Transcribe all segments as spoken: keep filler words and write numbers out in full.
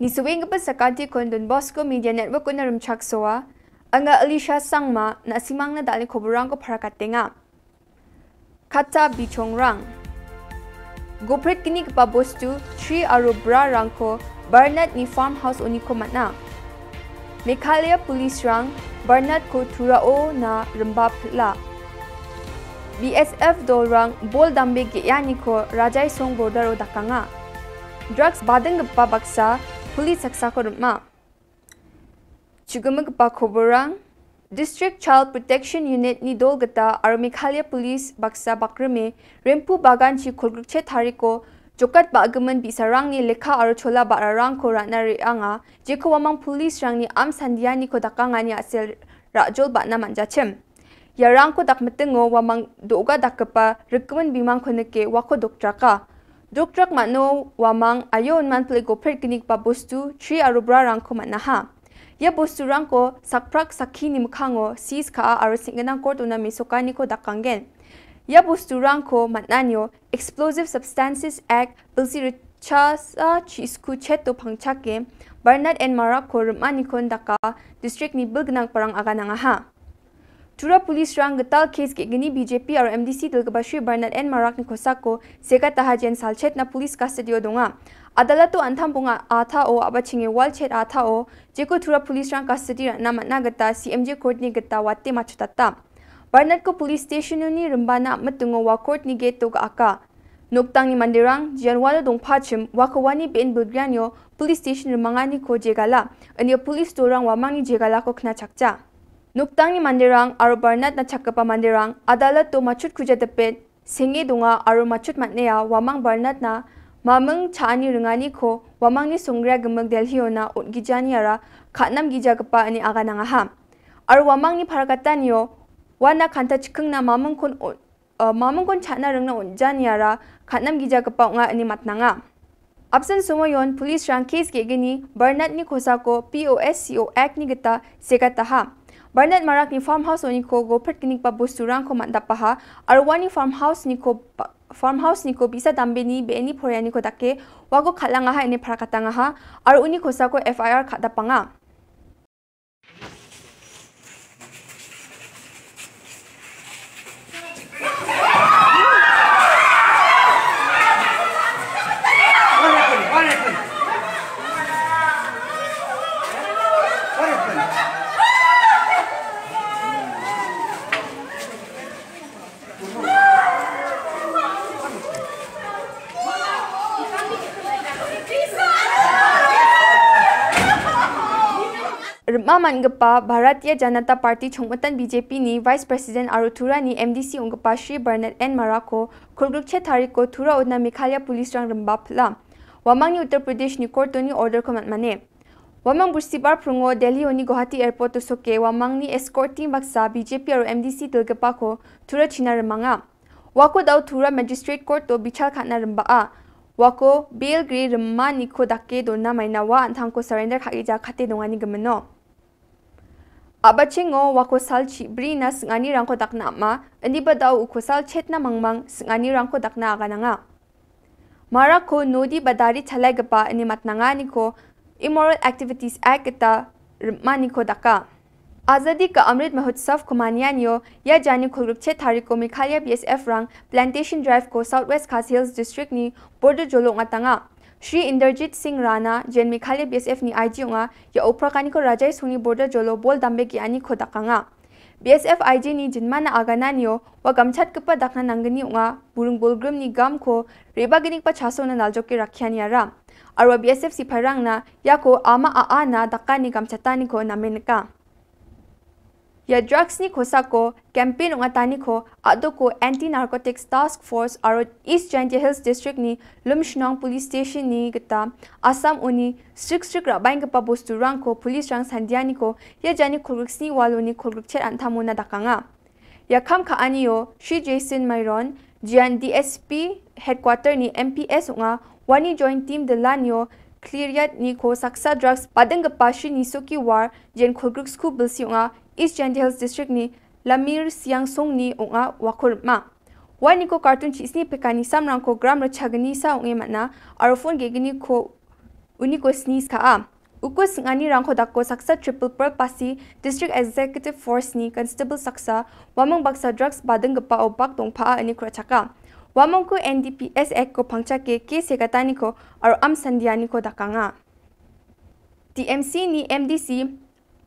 Nisoenggipa sakantikon Don Bosco Media Network-ona rimchaksoa. Anga Alicia Sangma, na·simangna dal·e koborangko parakatenga. Kata bichongrang. Gopret gnigipa bostu, tri aro brarangko Barnard-ni farmhouse-oniko man·a. Meghalaya police-rang Barnard-ko Turao-na rimba pil·a. B S F dolrang bol dambe ge·aniko Rajaisong border-o dakanga. Drugs badinggipa baksa police saksako rim·a. Chu·gimigipa koborrang, District Child Protection Unit-ni dol gita aro Meghalaya Police baksa bakrime Rempu baganchi kolgrikchet tariko jokat ba·gimin bi·sarangni lekka aro chola ba·rarangko ra·na re·anga, jeko uamang police-rangni am sandianiko dakangani a·sel ra·jol ba·na man·jachim. Iarangko dakmitingo uamang do·ga dakgipa rikgimin bimangko nike uako doktraka. Doktrak man·o uamang aio inman pile gopret gnigipa bostu, tri aro brarangko man·aha. Ia bosturangko sakprak sakkini mikkango sis ka·a aro seng·ginang court-ona mesokaniko dakanggen. Ia bosturangko man·anio Explosive Substances Act bilsi ritchasa chisku cheto pangchake Barnard N Marakko rim·anikon daka district-ni bilgnangparang aganangaha. Tura police-rang gital case ge·gni B J P aro M D C dilgipa Shri Barnard N Marakni kosako segataha jen salchetna police custody-o donga. Adalato an·tambonga a·tao a·bachenge wal chet a·tao jeko Tura police-rang custody ra·na man·a gita C M J court-ni gita wate matchotata. Barnard-ko police station-oni rimbana a·mitingo ua court-ni gate-o ga·aka. Noktangni manderang jian uano dongpachim uako uani be·en bilgrianio police station rimanganiko jegala, ine police dolrang uamangni jegalako knachakja. Noktangni manderang aro Barnard-na chakgipa manderang adalato matchotkuja dipet senge donga aro matchot man·ea uamang Barnard-na maming cha·ani ringaniko uamangni songgria gimik Delhi-ona on·gijaniara ka·namgijagipa ine aganangaha. Aro uamangni parakatanio uana kanta chikkingna mamingkon on-, uh, mamingkon cha·na ringna on·janiara ka·namgijagipa ong·a ine matnanga. Apsan somoion police-rang case ge·gni Barnard-ni kosako P O S C O Act-ni gita segataha. Barnard Marakni farmhouse-oniko gopret gnigipa bosturangko man·dapaha aro uani farmhouse-niko ba-, farmhouse-niko bi·sa dambeni be·eni poraianiko dake uako kal·angaha ine parakatangaha aro uni kosako F I R ka·dapanga. Rim·a man·gipa Bharatiya Janata Party chongmitan B J P-ni Vice President aro Turani M D C ong·gipa Shri Bernard N Marakko kolgrikcha tariko Tura on·na Meghalaya police-rang rimba pil·a. Uamangni Uttar Pradesh-ni court-oni order-ko man·mane. Uamang Bristibar prongo Delhi-oni Guwahati Airport-o soke uamangni escort team baksa B J P aro M D C dilgipako Tura china rimanga. Uako da·o Tura Magistrate Court-o bichal ka·na rimba·a. Uako bail gre rimaniko dake dona maina ua an·tangko surrender ka·gija kate dongani gimino. A·bachengo uako sal chibrina sing·anirangko dakna am·a, indiba da·o uko sal chetna mangmang sing·anirangko dakna agananga. Marako nodi ba dari chalaigipa ine matnanganiko Immoral Activities Act gita rim·aniko daka. Azadi Ka Amrit Mahotsav-ko manianio ia jani kolgrikcha tariko Meghalaya B S F-rang Plantation Drive-ko South West Khasi Hills District-ni border jolo ong·atanga. Shri Inderjit Singh Rana, jen Meghalaya B S F-ni I G ong·a, ia oprakaniko Rajai songni border jolo bol dambe ge·aniko dakanga. B S F I G-ni jinmana agananio ua gamchatgipa dakna nanggni ong·a, buring bolgrimni gamko re·baginikba chasona naljoke rakkianiara. Aro ua B S F sipairangna iako ama a·ana dakani gamchataniko name nika. Ia drugs-ni kosako campaign ong·ataniko a·doko Anti Narcotics Task Force aro East Jaintia Hills District-ni Lumshnong Police Station-ni gita Assam uni srik srik ra·baenggipa bosturangko police-rang sandianiko ia jani kolgriksni waloni kolgrikchet an·tamona dakanga. Ia kam ka·anio Shri Jason Myron, jian D S P headquarter-ni M P S ong·a, uani joint team dilanio Cleariat-niko saksa drugs badinggipa Shri Nisoki War, jian kolgriksku bilsi ong·a, East Jaintia Hills District-ni Lamir Siang Songni ong·a, uako rim·a. Uaniko karton chi·sni pekani samrangko gram ritchagnisa ong·e man·a, aro phone ge·gniko uniko sni skaa. Uko sing·anirangko dako saksa triple pearl pasi District Executive Force-ni constable saksa uamang baksa drugs badinggipao bak dongpaa ine ku·rachaka. Uamangko N D P S Act-ko pangchake case segataniko aro am sandianiko dakanga. T M C-ni M D C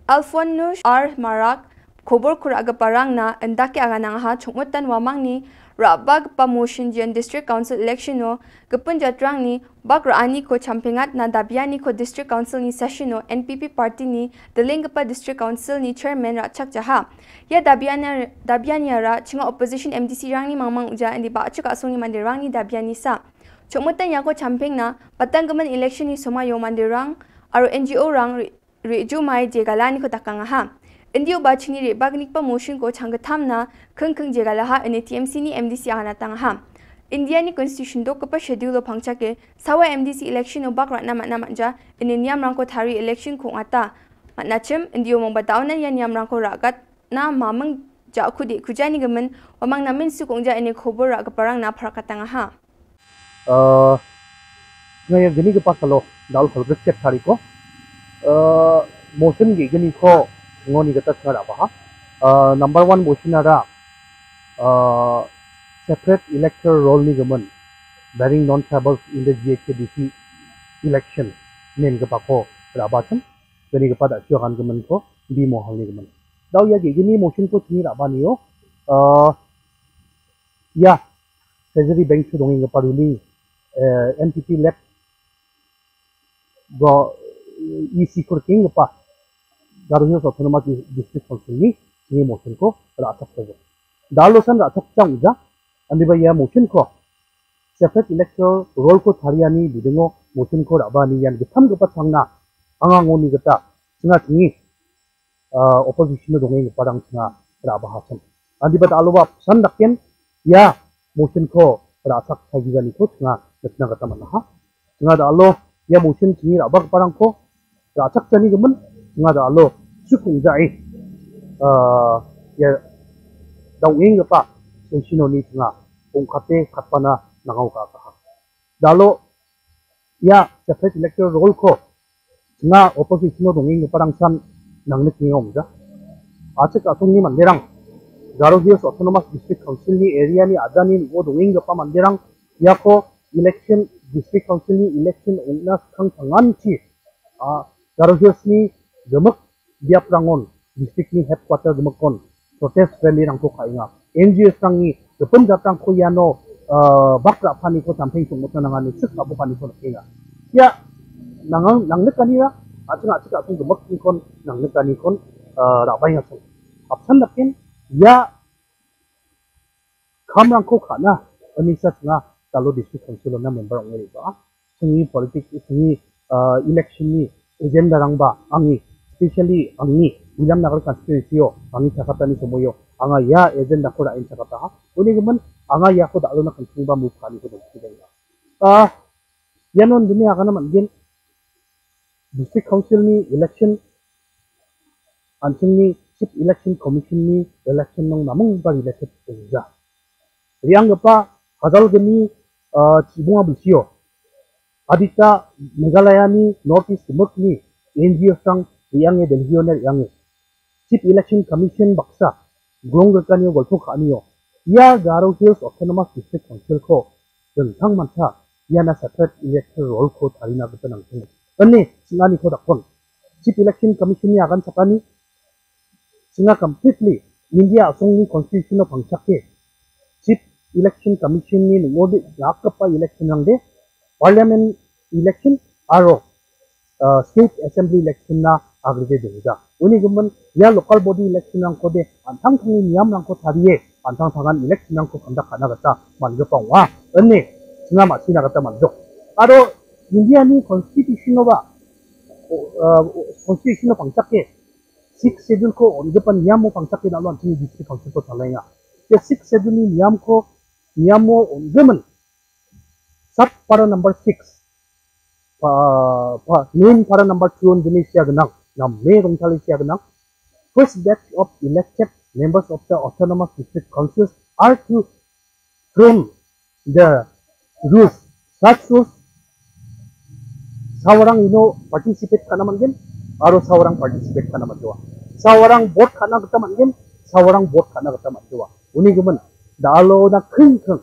Alphonsus R Marak koborko ra·giparangna indake aganangaha chongmotan uamangni ra·bagipa motion jeon District Council election-o gipin jatrangni bak ra·aniko champengatna dabianiko District Council-ni session-o N P P party-ni dilenggipa District Council-ni chairman ra·chakjaha. Ia dabiana-, dabianiara chinga opposition M D C-rangni mangmang uja indi ba·achuk a·songni manderangni dabianisa. Chongmotan iako champengna batanggimin election-ni somaio manderang aro N G O-rang re-, re·jumai jegalaniko dakangaha. Indioba chingni re·bagipa motion-ko changgittamna kingking jegalaha ine T M C-ni M D C aganatangaha. Indiani constitution dokgipa schedule-o pangchake sawa M D C election-o bak ra·na man·a man·ja ine niamrangko tarie election-ko ong·ata. Man·achim, indio mongba daonan ia niamrangko ra·gatna maming ja·ku de·kujanigimin uamang namen suk ong·ja ine kobor ra·giparangna parakatangaha. Ah, ia gnigipa salo dal kolgrikchet tariko, ah, motion ge·gniko chingoni gita chinga ra·baha. Ah, number one motion-ara, ah, separate electoral roll-ni gimin, barring non-tribals in the G H A D C election, mengipako ra·bachim, gnigipa da·chio agangiminko bimohalni gimin. Dao ia ge·gni motion-ko chingni ra·banio, ah, ia Treasury Bank-o dongenggipa ruling, eh, N P P led go E C-ko rikenggipa Garo Hills Autonomous Dis-, District Council-ni chingni motion-ko ra·chakjago. Dalosan ra·chakjang uja, indiba ia motion-ko separate electoral roll-ko tariani bidingo motion-ko ra·baani ian gittamgipa changna anga angoni gita chinga chingni ah, opposition-o dongenggiparang chinga ra·bahachim. Indiba daloba apsan daken ia motion-ko ra·chakchaigijaniko chinga nikna gita man·aha. Chinga dalo ia motion chingni ra·bagiparangko ra·chakjani gimin, chinga dalo suk ong·jae, ah, ia dongenggipa session-oni chinga ong·kate katbana nangao ka·aha. Dalo ia separate electoral roll-ko chinga opposition-o dongenggiparangsan nangnikengja ong·ja. A·chik a·songni manderang, Garo Hills Autonomous District Council-ni area-ni a·jani ning·o dongenggipa manderang iako election, District Council-ni election ong·na skang tanganchi, a, Garo Hills-ni gimik biaprangon, district-ni headquarter gimikkon protest rally-rangko ka·enga. N G Os-rangni gipin jatrangko iano, ah, bak ra·paniko champeng songmotna nangani sik ra·bokaniko nikenga. Ia nangang-, nangnikanira, a·ching a·chik a·song gimiknikon nangnikaniko, ah, ra·baengaso. Apsan daken ia kamrangko ka·na, anisa chinga Dalo District Council-ona member ong·e re·baa. Chingni politics, chingni, ah, election-ni agenda-rangba angni, specially angni Williamnagar constituency-o angni chakatani somoio anga ia agenda-ko ra·en chakataha. Uni gimin anga iako dal·ona kangkengba move ka·aniko donchikenga. Ah, iano indine agana man·gen. District Council-ni election, an·chingni Chief Election Commission-ni election-nang namingba related ong·ja. Re·anggipa Hajalgni, ah, chibonga bilsio adita Meghalaya-ni North East gimikni N G Os-rang re·ange Delhi-ona re·ange Chief Election Commission baksa grongrikanio golpo ka·anio ia Garo Hills Autonomous District Council-ko dingtangmancha iana separate electoral roll-ko tarina gita nangkeng ine chinganiko dakon. Chief Election Commission-ni aganchakani chinga completely India a·songni constitution-o pangchake Chief Election Commission-ni ning·ode dakgipa election-rangde Parliament election aro, ah, State Assembly election-na agrede dongjak. Uni gimin ia local body election-rangkode an·tangtangni niamrangko tarie an·tangtangan election-rangko conduct ka·na gita man·gipa ong·a ine chinga ma·sina gita man·jok. Aro India-ni constitution-oba, o-, ah, o-, constitution-o pangchake Sixth Schedule-ko on·gipa niamo pangchake dal·o an·chingni district council-ko chalaenga. Ia Sixth Schedule-ni niamko, niamo on·gimin sub para number six, pa-, pa-, main para number two-on dine sia gnang, name rongtale sia gnang. First batch of elected members of the autonomous district councils are to frame the rules. Such rules Sawarang ino participate ka·na man·gen, aro sawarang participate ka·na man·jawa. Sawarang vote ka·na gita man·gen, sawarang vote ka·na gita man·jawa. Uni gimin, da·alona kringkring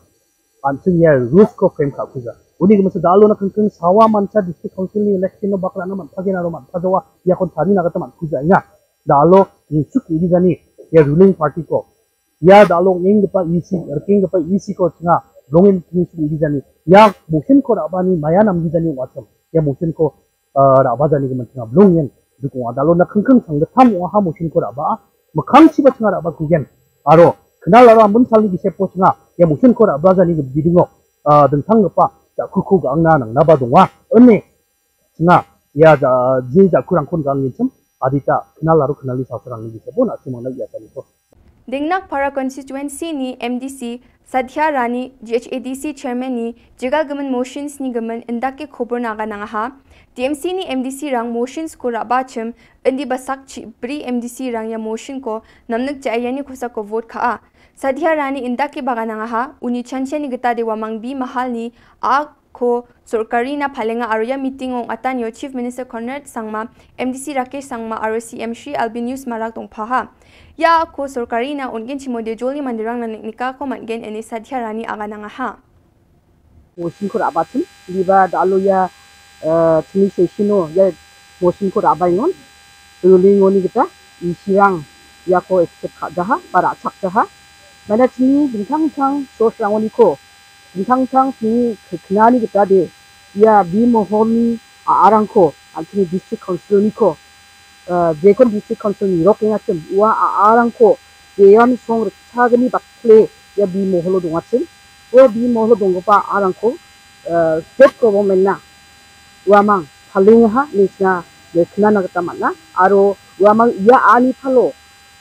an·ching ia rules-ko frame ka·kuja. Uni gimin, da·alona kringkring sawa mancha district council-ni election-o bak ra·na man·pagen aro man·pajawa, iakon tarina gita man·kuja ong·a. Da·alo nisuke igijani ia ruling party-ko, ia da·alo ong·enggipa E C, rikenggipa E C-ko chinga, bilongen nisuke igijani ia motion-ko ra·bani maya namgijani ong·achim. Ia motion-ko, ah, ra·bajani gimin chinga, bilongen duk ong·a. Da·alona kringkring sanggittam ong·aha motion-ko ra·baa, mikkangchiba chinga ra·bakugen. Aro knal aro ambun salni gisepo chinga ia motion-ko ra·bajani bidingo, ah, dingtanggipa ja·kuko ga·angna nangnaba donga. Ine chinga, ia ja-, je ja·kurangkon ga·anggenchim, adita knal aro knalni salsarangni gisebo na·simangna ia salniko. Dengnak Para Constituency-ni M D C Sadhya Rani G H A D C Chairman-ni jegalgimin motions-ni gimin indake koborna aganangaha. T M C-ni M D C-rang motions-ko ra·bachim, indiba sakchi bri M D C-rang ia motion-ko namnikja iani kosako vote ka·a. Sadhya Rani indake baganangaha, uni chanchiani gita de uamang B Mahalni a ko sorkarina palenga aro ia meeting-o ong·atanio Chief Minister Conrad Sangma, M D C Rakesh Sangma aro C M Shri Albinius Marak dongpaha. Ia ko sorkarina on·genchimode jolni manderangna ning·nikako man·gen ine Sadhya Rani aganangaha. Motion-ko ra·bachim, indiba da·alo ia, eh, chingni session-o ia motion-ko ra·baengon. Ruling-oni gita E C-rang iako accept ka·jaha ba ra·chakjaha. Maina chingni dingtang dingtang source-rangoniko dingtang dingtang chingni knani gita de ia B Moholni a·arangko an·chingni district council-niko, eh, jekon district council nirokengachim ua a·arangko jean song rikchagni bakle ia B Moholo dongachim. Ua B Moholo donggipa a·arangko, eh, state government-na uamang palengaha ine chinga, eh, knana gita man·a. Aro uamang ia a·ani palo,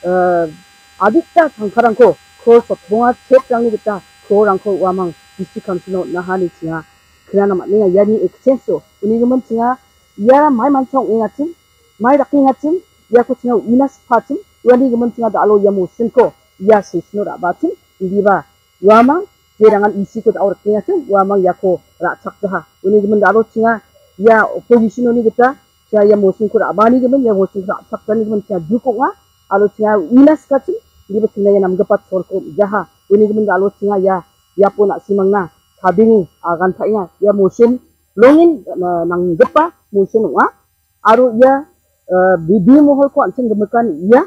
eh, adita tangkarangko crore sotbonga check-rangni gita crore-rangko uamang district council-o on·aha ine chinga knana man·enga. Iani exchange-o uni gimin chinga ia mai mancha ong·engachim, mai dakengachim, iako chinga uina sikachim, uani gimin chinga da·alo ia motion-ko ia session-o ra·bachim, indiba uamang jerangan E C-ko da·o rikengachim, uamang iako ra·chakjaha. Uni gimin da·alo chinga ia opposition-oni gita chinga ia motion-ko ra·baani gimin, ia motion-ko ra·chakjani gimin chinga duk ong·a. Aro chinga uina sikachim, indiba chinga ia namgipa cholko on·jaha. Uni gimin da·alo chinga ia iapo na·simangna chadenge agan ka·enga. Ia motion bilongen, eh, nanggipa motion ong·a. Aro ia, eh, B, B Moholko an·ching gimikan ia,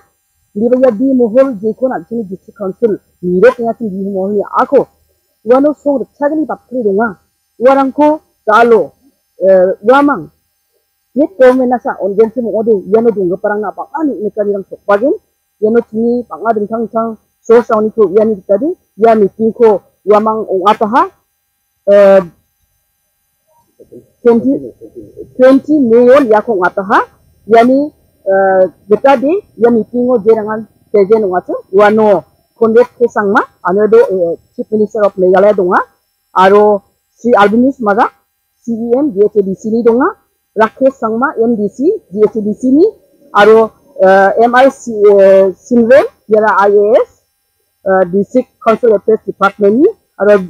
indiba ia B Mohol jekon an·chingni district council nirokengachim B Moholni a·ako uano song rikchagni bakri donga. Uarangko da·alo, eh, uamang state government-nasa on·genchim ong·ode iano donggiparangna bang·a neng·nikanirang sokbagen. Iano chingni bang·a dingtang dingtang source-rangni to iani gitade ia meeting-ko uamang ong·ataha, eh, twenty, twenty May-on iako ong·ataha. Iani, eh, gitade ia meeting-o jerangan present ong·achim, uano Conrad K Sangma, Honorable, eh, Chief Minister of Meghalaya donga, aro Sri Albinius Marak, C E M G H A D C-ni donga, Rakesh Sangma, M D C, G H A D C-ni, aro, eh, M R C, eh, Simran, iara I A S, eh, District Council Affairs Department-ni, aro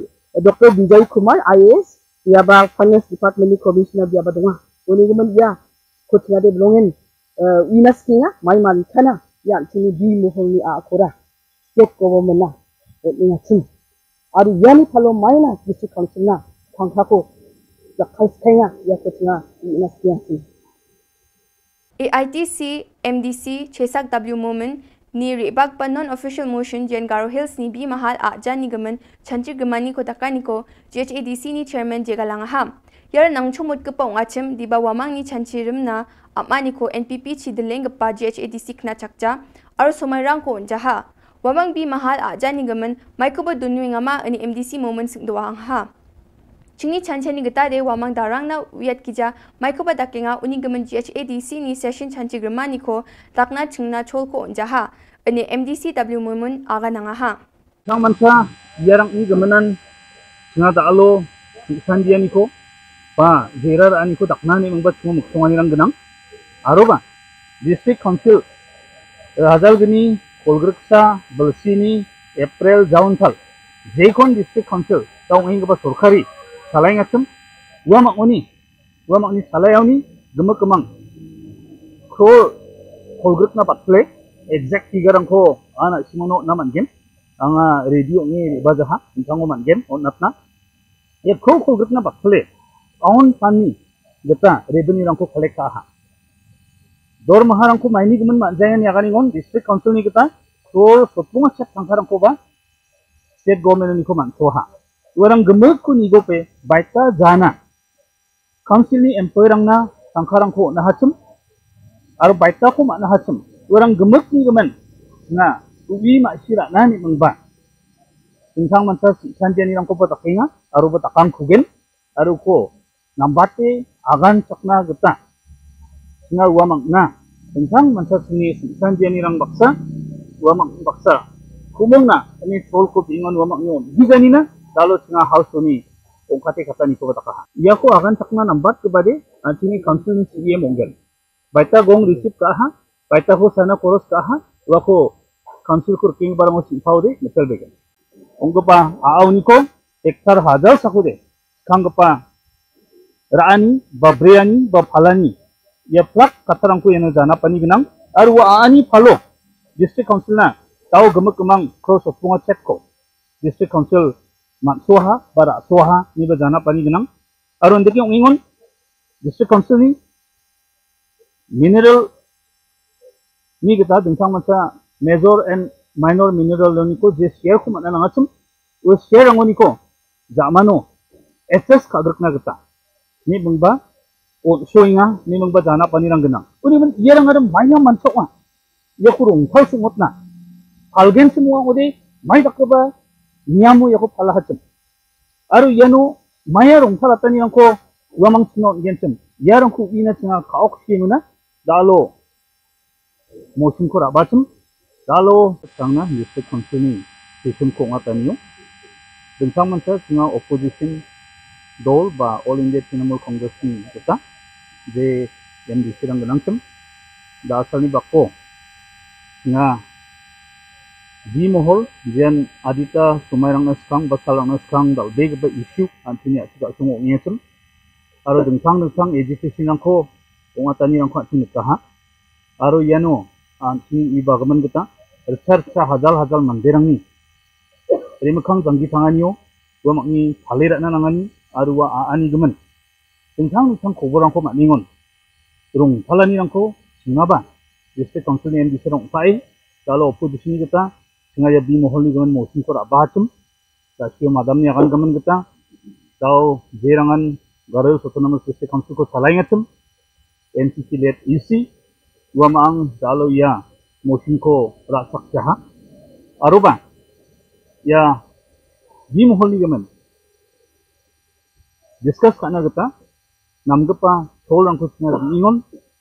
Doctor Bijoy Kumar, I A S, iaba Finance Department-ni Commissioner biaba donga. Uni gimin ia ko chingade bilongen, eh, uina sikenga, mai manchana, ia an·chingni B Moholni a·akora state government-na on·engachim. Aro iani palo maina district council-na tangkako jakkalskaenga, iako chinga uina sikenga. A I T C M D C Chesak W Momin ni re·bakgipa non-official motion jeran Garo Hills-ni B Mahal a·jani gimin chanchigrimaniko dakaniko G H A D C-ni chairman jegalangaha. Iara nangchomotgipa ong·achim, diba uamangni chanchirimna am·aniko N P P-chi dilenggipa G H A D C knachakja aro somairangko on·jaha. Uamang B Mahal a·jani gimin maikoba donuengama ine M D C Momin singdoangaha. Chingni chanchani gitade uamang darangna uiatgija maikoba dakenga, uni gimin G H A D C-ni session chanchigrimaniko dakna chingna cholko on·jaha, ine M D C W Momin aganangaha. Tangmancha iarangni giminan chinga da·alo ku·sandianiko ba jera ra·aniko dakna ine mingba chingo miksonganirang gnang. Aroba District Council rajalgni kolgriksa bilsini April jaonsal jekon District Council da ong·enggipa sorkari chalaengachim ua mang·oni Uamangni salaioni gimik gimang crore kolgrikna batpile, exact figure-rangko anga na·simangna on·na man·gen. Anga ready ong·e re·bajaha, dingtango man·gen on·atna. Ia crore kolgrikna batpile, aon panni gita revenue-rangko collect ka·aha. Dormaharangko maini gimin man·jaenga niaganigon district council-ni gita crore sotbonga chek tangkarangkoba state government-oniko man·soaha. Uarang gimikko nigope baita jana council-ni employee-rangna tangkarangko on·ahachim aro baitako man·ahachim. Uarang gimikni gimin na u·i ma·si ra·na nimingba dingtang mancha singsandianirangkoba dakenga aroba dakangkugen. Aro uko nambate aganchakna gita singa uamangna dingtang mancha singni singsandianirang baksa, uamang baksa, kumongna ine cholko biingon uamangni on·gijanina dalo singa house-oni ong·kate katanikoba dakaha. Iako aganchakna nambatgipade an·chingni council-ni C E M ong·gen. Baita gong receive ka·aha, baitako sana koros ka·aha, uako council-ko rikenggiparango ching·paode mitelbegen. Ong·gipa a·aoniko hektar hajal sakode skanggipa ra·ani ba breani ba palani ia plak kattarangko iano janapani gnang. Aro ua a·ani palo district council-na dao gimik gimang crore sotbonga chek-ko district council man·soaha ba ra·soaha ine ba janapani gnang. Aro indake ong·engon district council-ni mineral-ni gita dingtang mancha major and minor mineral-oniko je share-ko man·a nangachim, ua share-rangoniko ja·mano assess ka·grikna gita, ne mingba on·soenga, ne mingba janapanirang gnang. Uni min iarang aro maina mancha ong·a. Iako rongtal song·otna palgenchim ong·a ong·ode, mai dakgipa niamo iako palahachim. Aro iano maia rongtalatanirangko uamangchina on·genchim. Iarangko uina chinga ka·oksiengona dalo motion-ko ra·bachim. Dalo tangna district council-ni session-ko ong·atanio. Dingtang mancha chinga opposition dol ba All India Trinamool Congress-ni gita je M D C-rang gnangchim. Da·salni bako chinga B Mohol, jean adita somairangna skang ba salrangna skang dal·begipa issue an·chingni a·chik a·songo ong·engachim. Aro dingtang dingtang agitation-rangko ong·atanirangko an·ching nikaha. Aro iano an·chingni ui bagimin gita ritsa ritsa hajal hajal manderangni rimikkang janggi tanganio uamangni pale ra·na nangani aro ua a·ani gimin dingtang dingtang koborrangko man·engon rongtalanirangko chingaba district council-ni M D C-rang ong·tae dalo opposition-ni gita chinga ia B Moholni gimin motion-ko ra·bahachim. Da·sio madamni agangimin gita dao jerangan Garo Hills Autonomous District Council-ko salaengachim, N C C led E C, uamang dalo ia motion-ko ra·chakjaha. Aroba ia B Moholni gimin discuss ka·na gita namgipa cholrangko china re·engon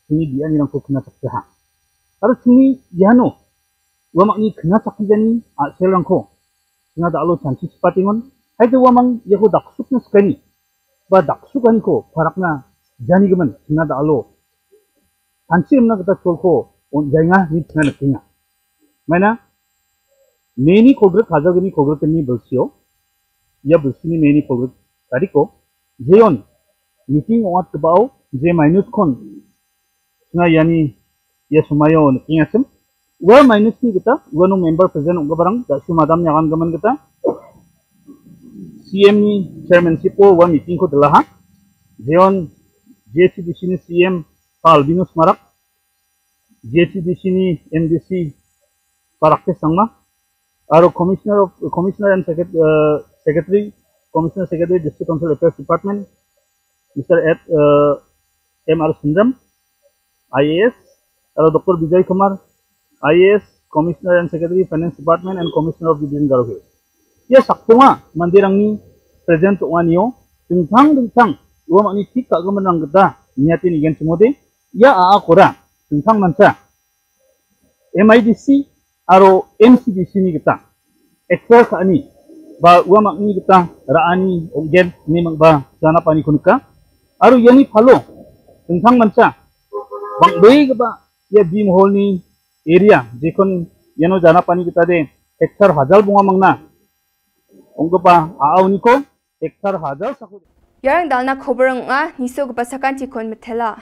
chingni bianirangko knachakjaha. Aro chingni iano uamangni knachakgijani a·selrangko chinga dalo chanchi chipatengon. Haide uamang iako daksukna sikani ba daksukaniko parakna janigimin chinga dalo chanchi rimna gita cholko on·jaenga ine chinga nikenga. Maina May-ni kolgrik hajalgni kolgrikgni bilsio, ia bilsini May-ni kolgrik tariko jeon meeting ong·atgipao je minutes-kon chinga iani ia somaio nikengachim. Ua minutes-ni gita uano member present ong·giparang da·sio madamni agangimin gita C M-ni chairmanship-o ua meeting-ko dilaha. Jeon J H A D C-ni C M pa Albinus Marak, J H A D C-ni M D C pa Rakesh Sangma, aro Commissioner of, Commissioner and Secret-, uh, Secretary, Commissioner Secretary, District Council Affairs Department, Mister Ed, uh, M R Sundram, I A S, aro Doctor Bijoy Kumar, I A S, Commissioner and Secretary, Finance Department and Commissioner of Division Garo Hills. Ia sakbonga manderangni present ong·anio dingtang dingtang uamangni tik ka·giminrang gita niate nigenchimode, ia a·akora dingtang mancha M I D C aro M C D C-ni gita acquire ka·ani ba uamangni gita ra·ani ong·gen ine mangba janapaniko nika. Aro iani palo dingtang mancha bang·begipa ia B Moholni area jekon iano janapani gitade hektar hajal bonga mangna ong·gipa a·aoniko hektar hajal sako Iarang dalna koborang ong·a, nisogipa sakantikon mitela.